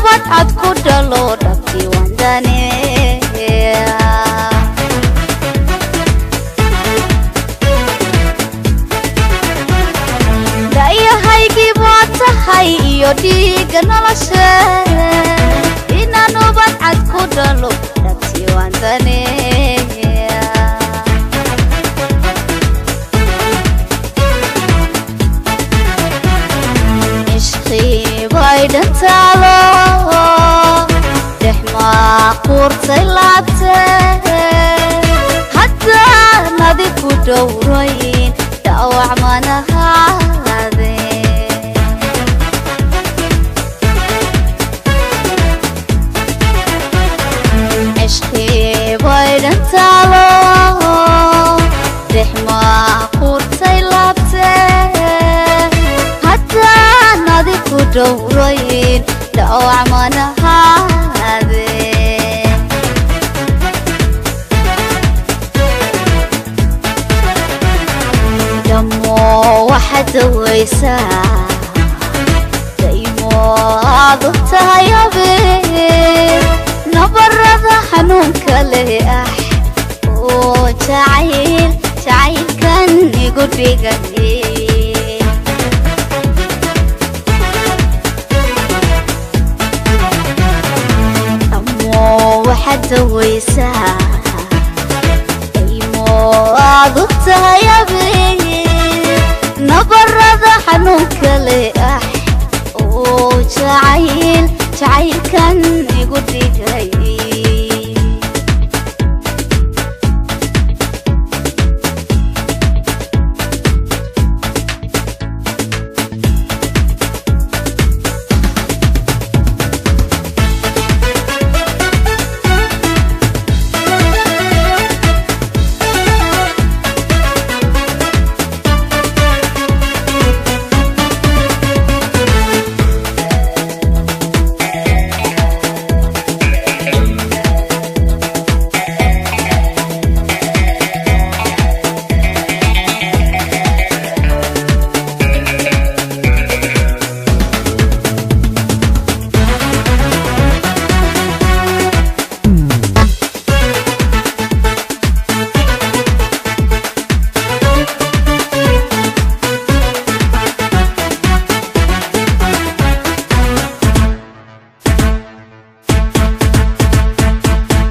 ubad cad ku dhalo dhabtii waan daneeya. Dayahaygii baad tahay iyo dhiigga nolosha, inaan ubad cad ku dhalo dhabtii waan daneeya. Ishqii bay dhantaalo dhex maaquurtay laabtee, haddaan adiku dhowrayn dhaawac manahaadee. Ishqii bay dhantaalo dhex maaquurtay laabtee, haddaan adiku dhowrayn dhaawac manahaadee. Dhammoo waxaad dawaysaa daymo aad u tahay abeer, nabarada xanuunka leh ah oo jacayl jacaylkan igu dhigay. Dhammoo waxaad dawaysaa daymo aad u tahay abeer, nabarada xanuunka leh ah oo jacayl jacaylkan igu dhigay.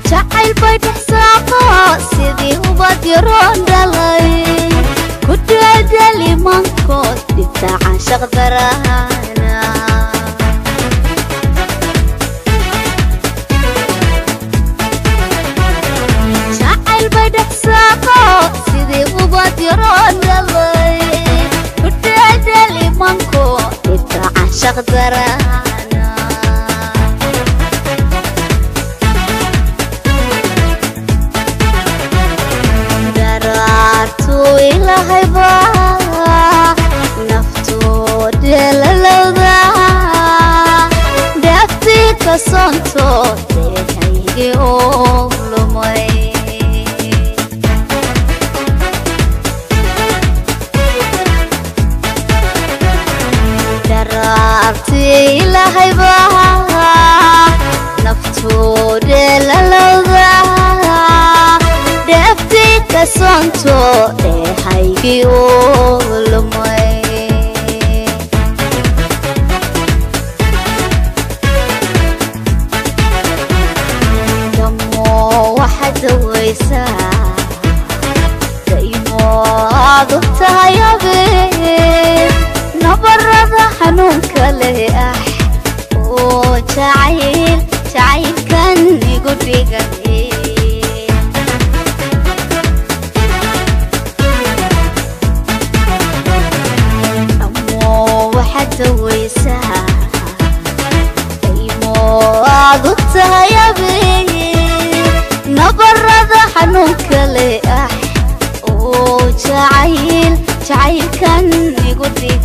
Jacayl bay dhex saaqo sidii ubad yaroon dhalay, ku dheedhelimankood dhibta caanshaq darana. Jacayl bay dhex saaqo sidii ubad yaroon dhalay, ku dheedhelimankood dhibta caanshaq darana. Daraartu ilahayba naftu dheelalowda, dheeftii ka soonto deehaygii oo lumay. Daraartii ilahayba naftu dheelalowda, dheeftii ka soonto dheehaygii oo lumay. Dhammoo waxaad dawaysaa daymo aad u tahay abeer, nabarada xanuunka leh ah oo jacayl jacaylkan igu dhigay. Dhammoo waxaad dawaysaa daymo aad u tahay abeer, nabarada xanuunka leh ah oo jacayl jacaylkan igu dhigay.